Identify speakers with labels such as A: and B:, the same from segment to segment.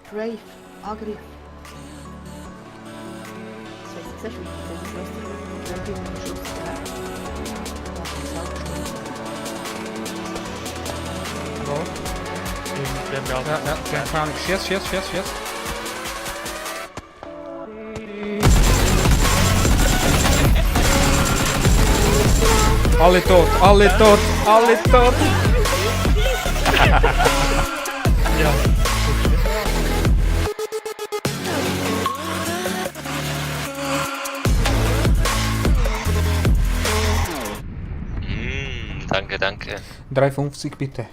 A: Strafe, Angriff. Das heisst, siehst du, das ist lustig.
B: Wo? Ja, keine Ahnung. Schieß. Alle tot!
C: Ja.
D: Danke.
B: 3,50 bitte.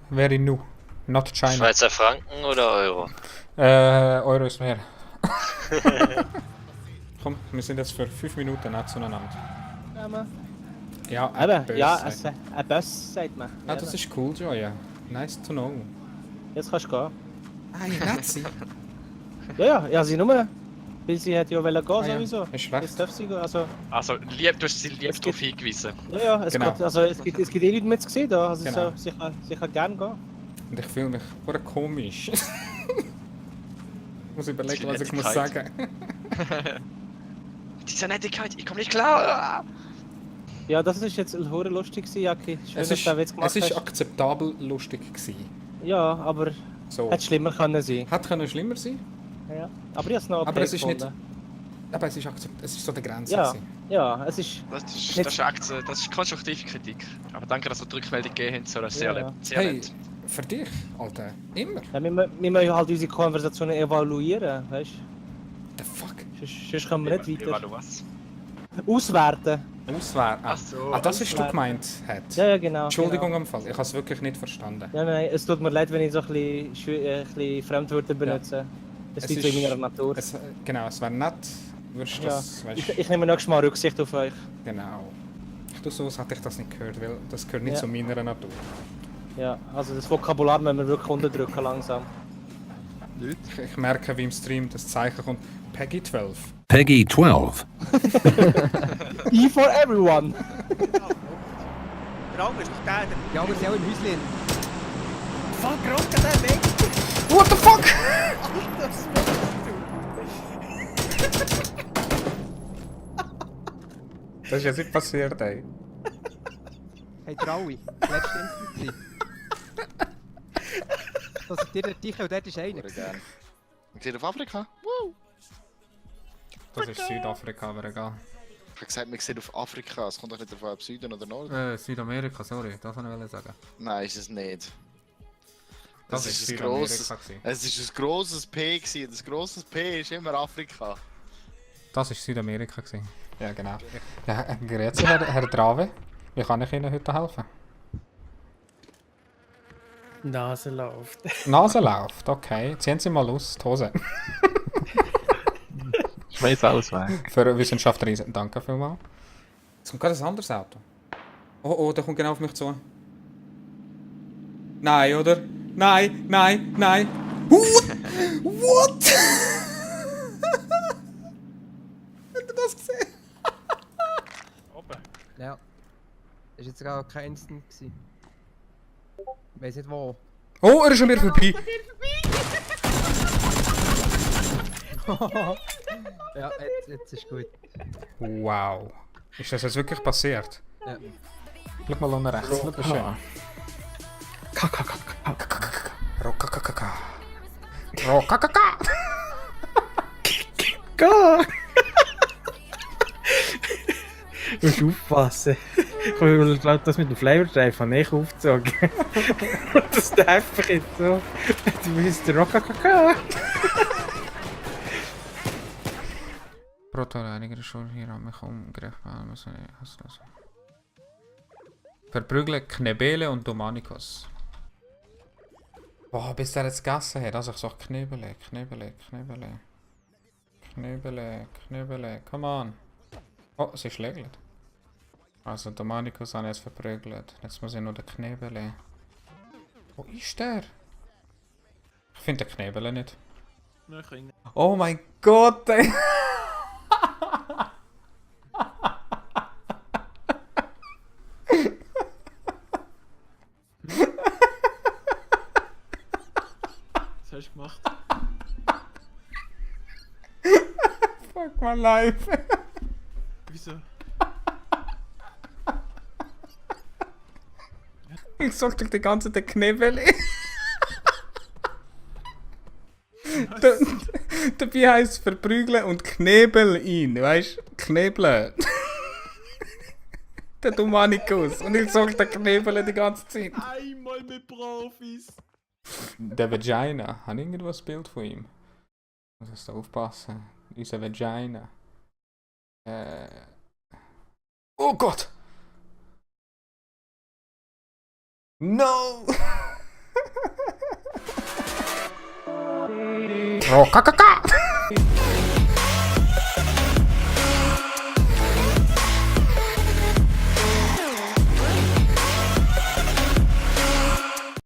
B: Very new. Not China.
D: Schweizer Franken oder Euro?
B: Euro ist mehr. Komm, wir sind jetzt für 5 Minuten nicht zueinander. Ja,
C: Eben, ja,
B: Böse.
C: ein Bus sagt man.
B: Ah, das ist cool, Joya. Nice to know.
C: Jetzt kannst du gehen.
B: Ah, ich Nazi.
C: Ja, sie nur. Weil sie hat ja gehen sowieso.
B: Ist schlecht.
C: Jetzt darf sie gehen. Also,
E: Du hast sie lieb darauf hingewiesen.
C: es
B: Genau.
C: gibt, es gibt eh Leute mit gesehen da. Also
B: Genau.
C: sie kann gerne gehen.
B: Und ich fühle mich pur komisch. Ich muss überlegen, was ich muss
E: Nettigkeit.
B: sagen.
E: Diese Nettigkeit, ich komme nicht klar!
C: Ja, das ist jetzt hure lustig gewesen, Jacki. Schön,
B: Es
C: dass
B: ist,
C: du den Witz gemacht
B: es ist
C: hast.
B: akzeptabel lustig gewesen.
C: Ja, aber
B: So.
C: hätte schlimmer können sein.
B: Hat können schlimmer sein,
C: Ja. Aber ich habe es noch
B: aber
C: okay
B: es ist nicht.
C: gefunden.
B: Aber es ist es ist so der Grenze.
C: Ja,
B: gewesen.
C: ja, es ist...
E: Das ist konstruktive Kritik. Aber danke, dass ihr die Rückmeldung gegeben habt, so das sehr,
C: Ja.
E: sehr
B: Hey,
E: nett.
B: für dich, Alter, immer.
C: Ja, wir müssen halt unsere Konversationen evaluieren, weißt
B: The fuck?
C: du? Sonst kommen wir nicht
E: Wie war
C: weiter.
E: du was?
C: Auswerten.
B: Auswehr.
E: Ach so.
B: Das hast du
C: Auswehr.
B: gemeint, hat.
C: Ja, genau.
B: Entschuldigung
C: Genau.
B: am Fall, ich habe es wirklich nicht verstanden.
C: Ja, nein, es tut mir leid, wenn ich so ein bisschen Fremdwörter benutze. Das
B: Es
C: liegt so in
B: ist-
C: meiner Natur.
B: Genau, es wäre nett, würdest du
C: Ja.
B: das, weißt,
C: Ich nehme nächstes Mal Rücksicht auf euch.
B: genau. Ich tue so, als hätte ich das nicht gehört, weil das gehört nicht
C: Ja.
B: zu meiner Natur.
C: Ja, also das Vokabular müssen wir wirklich unterdrücken langsam.
B: Ich merke, wie im Stream das Zeichen kommt, Peggy 12.
F: Peggy 12.
C: E for everyone!
G: Der andere ist doch der.
H: Ja, aber sie auch im Häuschen.
G: Fuck, rocken den weg!
B: What the fuck?
G: Das machst
B: Das ist jetzt nicht passiert, ey.
H: Hey, Traui, letzte Instanz. Das ist dir der Tiche und dort ist einer.
I: Gerne. Wir sehen auf Afrika.
B: Das ist Südafrika, aber egal.
I: Ich habe gesagt, wir sehen auf Afrika. Es kommt doch nicht davon ab Süden oder Norden.
B: Südamerika, sorry, das wollte ich sagen.
I: Nein, ist es nicht.
B: Das ist Südamerika gewesen.
I: Es ist ein grosses P gewesen. Das grosses P ist immer Afrika.
B: Das war Südamerika gewesen. Ja, genau. Ja, grüezi, Herr Drave. Wie kann ich Ihnen heute helfen?
G: Nase läuft.
B: Nase läuft, okay. Ziehen Sie mal aus, die Hose.
E: Schmeiß alles weg.
B: Für Wissenschaftler Riesen, danke vielmals. Jetzt kommt gerade ein anderes Auto. Oh, der kommt genau auf mich zu. Nein, oder? Nein! What? Habt ihr das gesehen?
E: Oben.
H: Ja. Das war jetzt gar kein Instant. Ich weiss nicht wo.
B: Oh, er ist schon wieder vorbei.
H: Ja, jetzt ist gut.
B: Wow. Ist das jetzt wirklich passiert?
H: Ja.
B: Schau mal unten rechts, schau schön. Rokakaka. Rokakaka.
G: Du musst aufpassen. Ich glaube, das mit dem Flavor Drive habe ich aufgezogen. Und das darf ich jetzt so. Du bist der Rockakaka.
B: Protoreiniger Schuld hier an mich umgerecht. Verprügeln Knebele und Domanikos. Boah, bis der jetzt gegessen hat. Also ich sag Knebele. Come on. Oh, sie schlägt. Also Domanikos habe ich jetzt verprügelt. Jetzt muss ich nur den Knebele. Wo ist der? Ich finde den Knebele nicht. Oh mein Gott, ey.
F: hast du gemacht?
B: Fuck my life.
F: Wieso?
B: Ich sag doch die ganze Zeit Knebel. Dabei heisst es verprügeln und Knebel ihn, weißt du? Knebeln. Der Domanikus. Und ich sag den Knebel die ganze Zeit.
F: Einmal mit Profis!
B: Der Vagina. Habe ich irgendwo ein Bild von ihm? Muss ich da aufpassen. Unser Vagina. Oh Gott! No! Oh, kakaka!